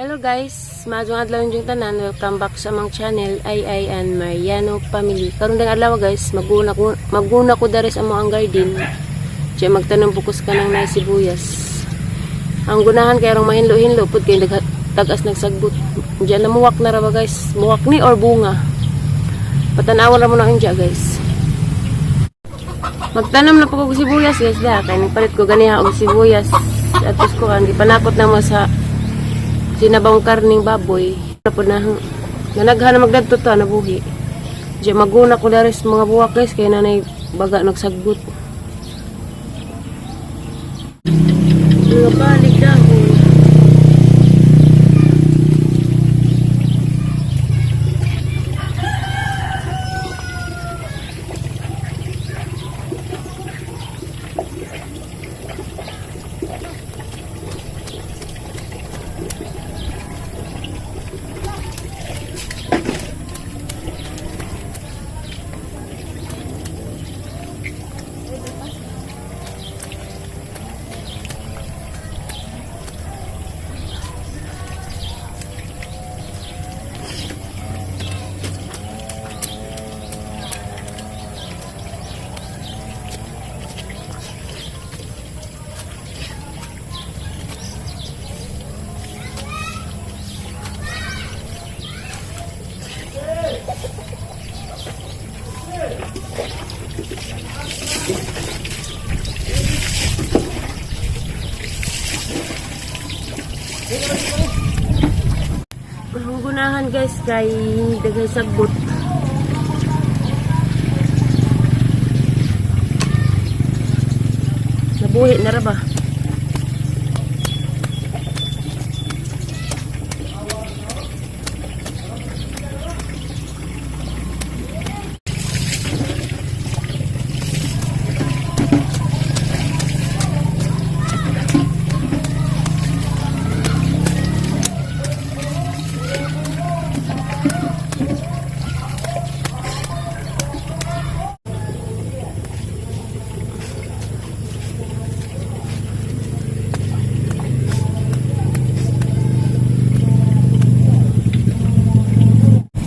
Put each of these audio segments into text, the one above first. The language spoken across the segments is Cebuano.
Hello guys, maayong adlaw inyong tanan. Welcome back sa among channel, Ay Ay and Mariano Family. Karon ding adlaw guys, maguna ko diri sa among garden. Diya magtanom bukos kanang na sibuyas. Ang gunahan kay arong mahinlo-hinlo pud kay tagas nagsagbot. Diya namuwak na ra ba guys? Muwak ni or bunga. Patanawan ra mo na inja guys. Magtanom na po ko og sibuyas guys da kay nagpalit ko ganiha og sibuyas. Atos ko ang gipanakot na mo sa sinabang karning baboy. Na po na nanaghan na magdadto to nabuhi. Diya maguna ko dari sa mga buwak guys kay nanay baga nagsagbot. Mga balik dahon. Ang gunahan guys kay daghay sagbot. Nabuhi na ra ba?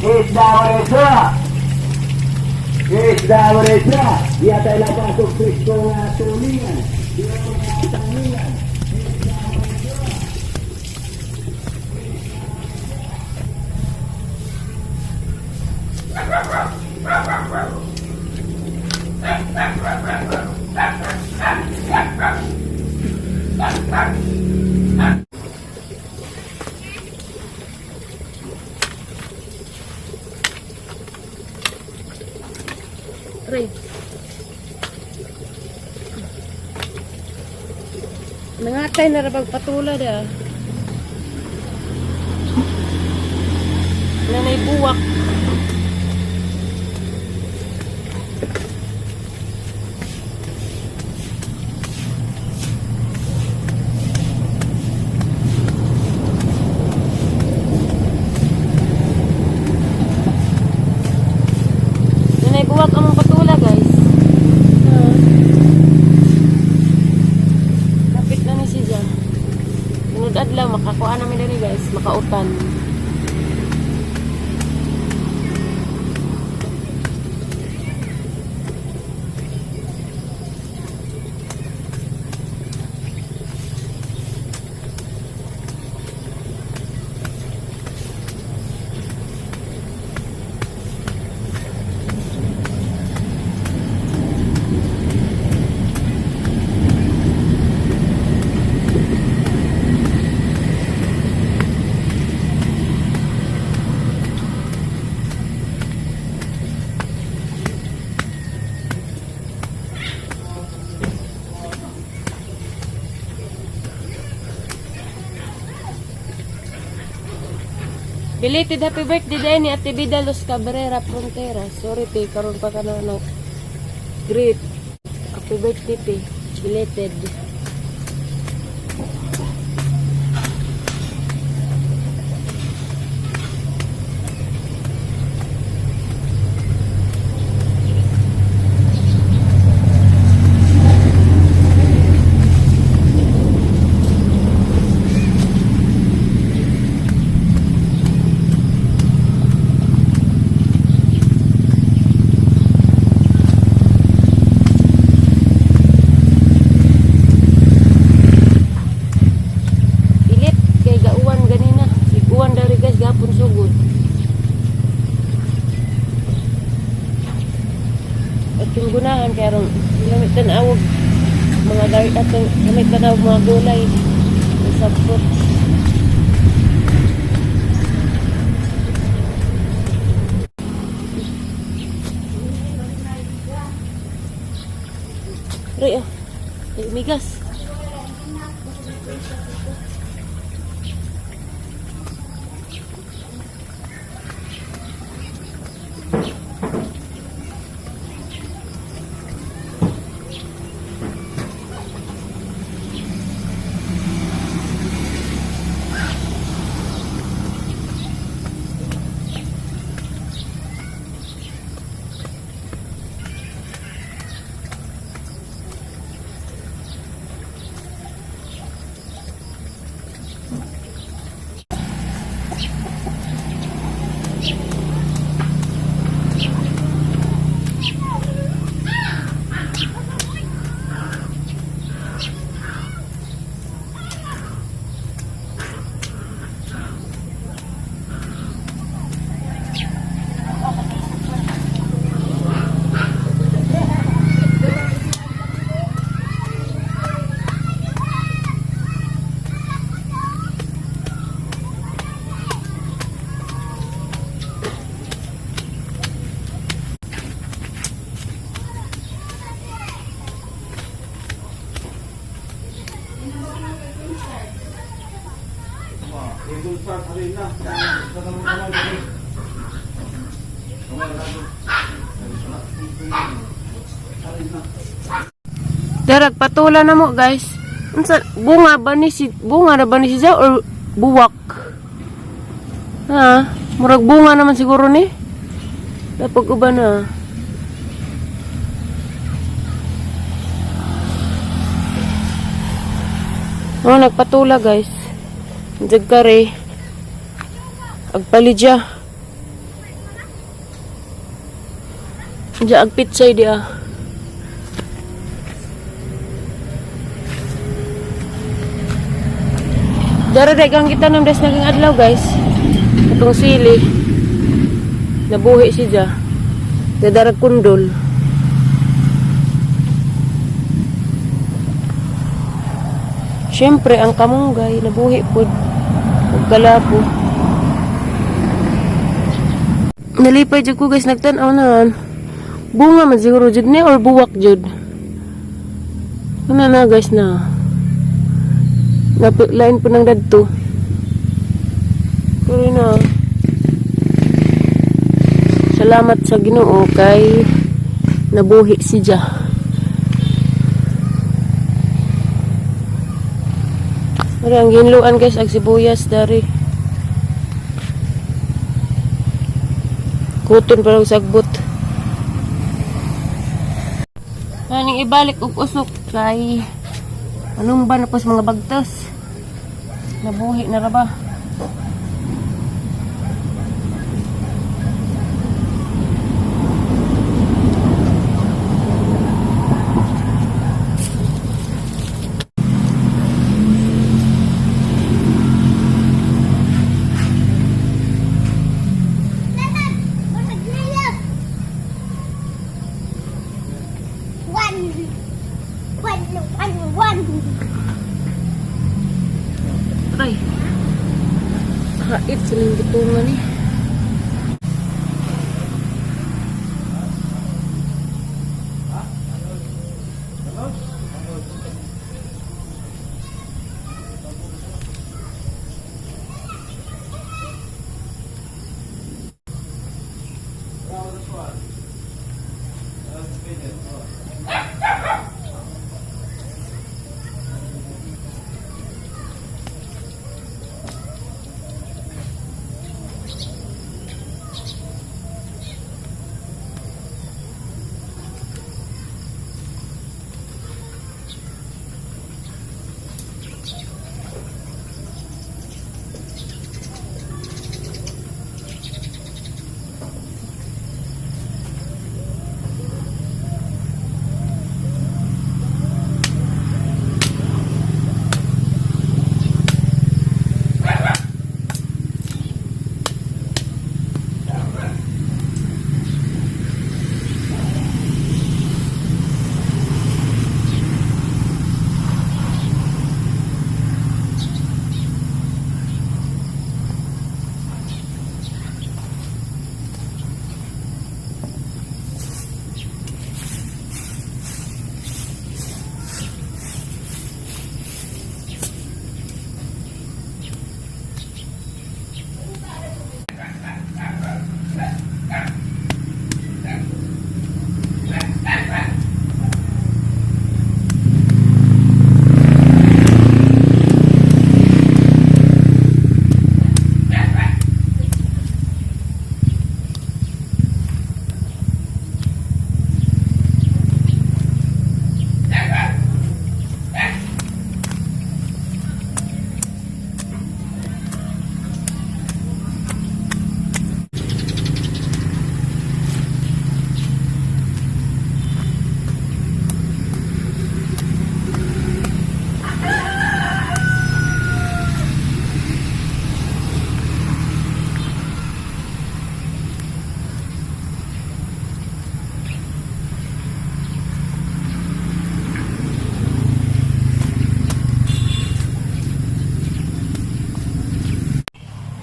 Isda wareja. Isda wareja. Dia tayo pasok Kristo nga tulingan. Dia tulingan. Pre. Nangatay na ra bag patula da. Nanay buwak. Nanay buwak among patula guys. Ah. Kapit na ni siya. Sunod adlaw makakuha namin diri guys, makautan. Belated happy birthday din ni Ate Vida Los Cabrera Frontera. Sorry te, karon pa ka na no. Great. Happy birthday te. Belated. Ganahan kay aron lamit tan-awog mga gar atong lamit tan-awog mga gulay. Sabot. Roy, oh. Ay, umigas. Darag patula na mo, guys. Unsa bunga ba ni si bunga na ba ni siya or buwak? Ha, murag bunga naman siguro ni. Lapag uban na. Oh, nagpatula, guys. Jagkare. Agpalidya. Diya agpitsay diya. Dara dagang kita ng des naging adlaw, guys. Itong sili. Nabuhi siya. Dadarag kundol. Siyempre, ang kamunggay, nabuhi po. Ug kalabo. Nalipay jud ko, guys, nagtan-aw na. Bunga man siguro jud ni or buwak jud. Ano na, guys, na. Lain po ng dadto. Pero na. Salamat sa Ginoo kay nabuhi si Ja. Ari ang ginluan, guys, ag sibuyas dari. Kuton pa lang sagbot. Aning ibalik og usok kay anong ba na po sa mga bagtas? Nabuhi na ra ba? One, one, one, one. Aray. Hait silang gitungan eh.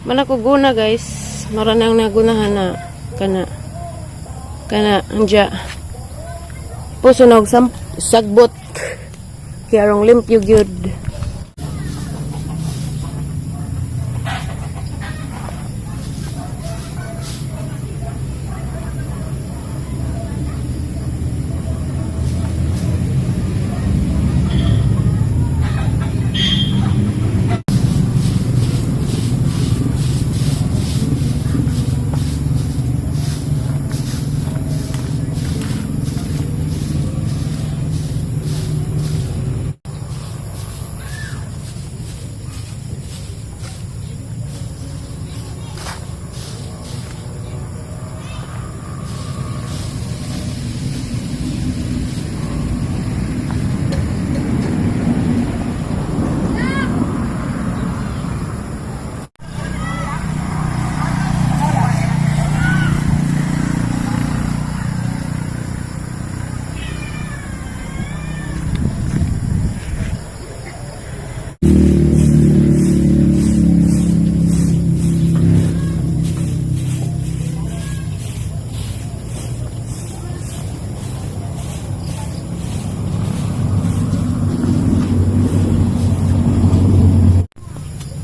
Mana ko guna, guys. Maranang nagunahan na kana kana anja. Puso na og sagbot. Kaya rong limpyo gyud.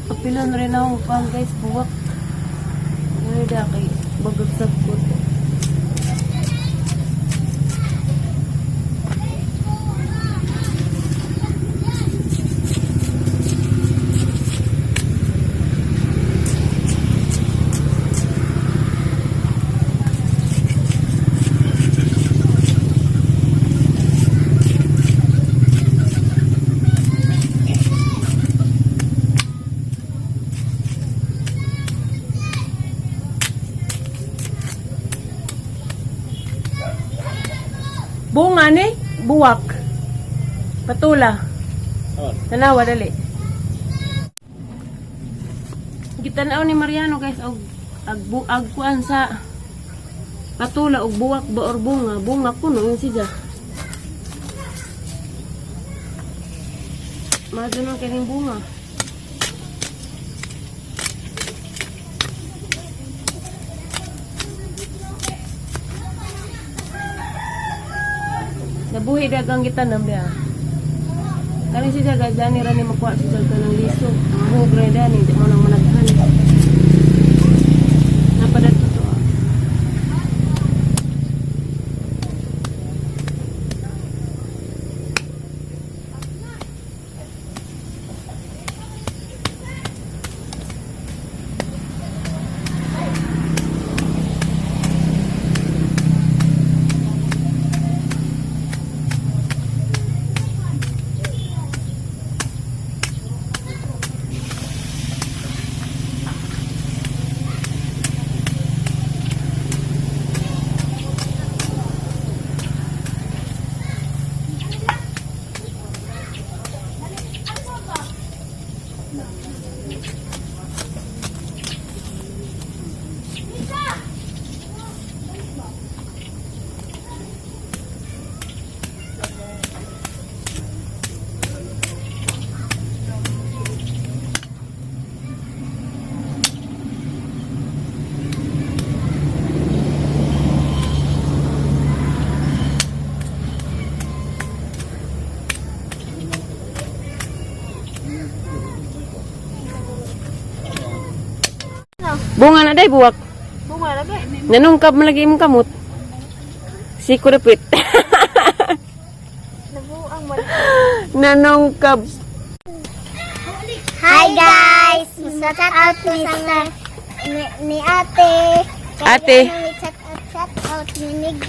Kapilon rin ako pang, guys, buwak. Ano da kay bagag sagbot. Bunga ni, buwak. Patula. Tanawa dali. Gitanaw ni Mariano, guys, og ag ag kuan sa patula og buwak ba or bunga, bunga kuno yun siya. Madunong kining bunga. Nabuhi dagang gitanom diha. Kani siya, guys, dani ra ni makuha si Jaga ng liso. Ang hug ra dani, di mo nang managhan. Napadat to ah. Bunga na day buwak. Bunga na ba? Nanungkab man lagi imong kamot. Siko dapit. Nabuang wala. Nanungkab. Hi guys! Shout out ni sa ni ate. Ate. Shout out, shout out ni Mig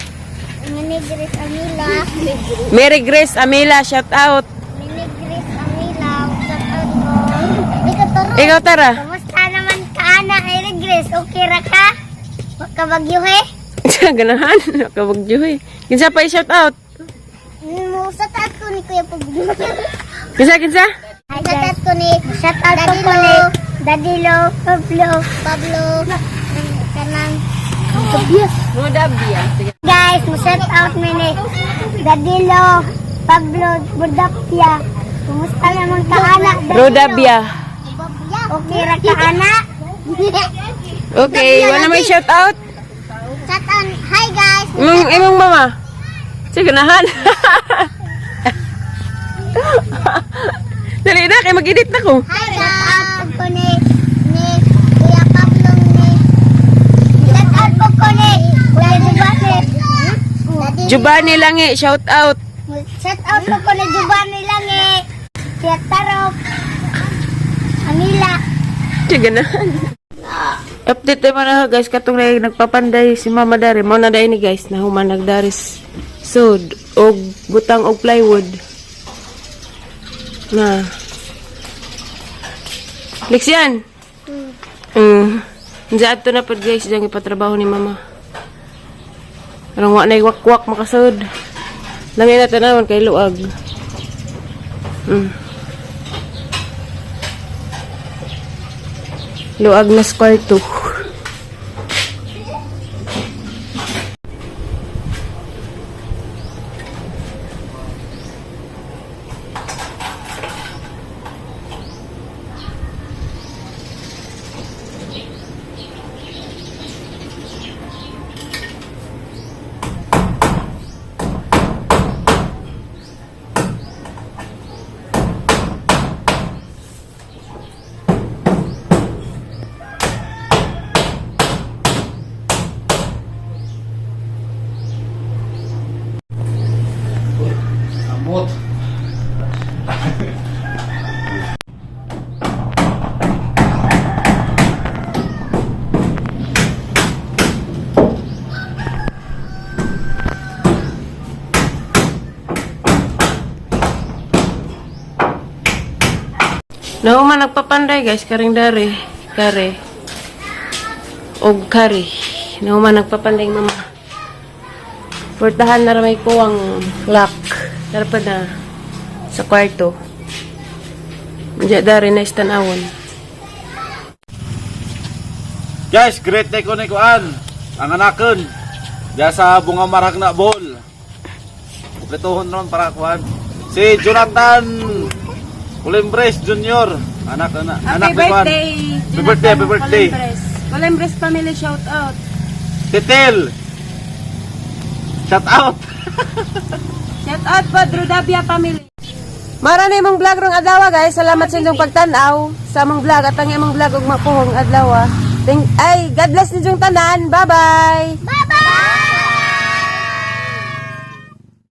ni Grace Amila. Mary Grace Amila, shout out. Ni Grace Amila, shout out ko. Ikaw taro. Ikaw tara. Kumusta naman ka ana, Mary Grace? Okay ra ka? Wa ka bagyo he? Ganahan, nakabagyo eh. Kinsa pa i-shout out? Mo shout out ko ni Kuya Pugno. Kinsa kinsa? Shout out ko ni shout out ko ni Dadilo, Pablo, Pablo, kanang Tobias. Rodabia. Sige. Guys, mo shout out mi ni Dadilo, Pablo, Budapia. Kumusta naman ka anak? Rodabia. Okay ra ka anak? Okay, wala may shout out. Shout out. Hi guys. Imong mama. Sige nahan. Dali na kay mag-edit na ko. Hi guys. Shout out ko ni Kuya Pablo ni. Shout out po ko ni Kuya Giovanni. Daddy Giovanni Langi, shout out. Shout out po ko ni Giovanni Langi. Kuya Tarok. Manila. Sige na. Update tayo na guys, katong na nagpapanday si Mama Dari. Mao na dai ni guys, na human nagdaris sud og butang og plywood. Na. Lexian. Diyan ato na pod guys, diyan ipatrabaho ni Mama. Karong wa na wakwak makasud. Langay na tanawon kay luag. Luag na square 2. Amot. Nauma nagpapanday guys, karing dare, kare. Og kare. Nauma nagpapanday mama. Portahan na ramay ko ang lock. Dara pa na sa kwarto. Diya dare na istanawon. Guys, great day ko ni kuan. Ang anakon. Diya sa bunga marag na ball. Kupletohon naman para kuan. Si Jonathan Olimbres Jr. Anak anak anak ni kuan. Happy birthday, happy birthday. Colembres family shout out. Titil. Shout out. Shout out po Drudabia family. Mara na imong vlog rong adlaw guys. Salamat sa inyong pagtan-aw sa among vlog at ang imong vlog ug mapuhong adlaw. Thank ay God bless ninyong tanan. Bye-bye. Bye-bye!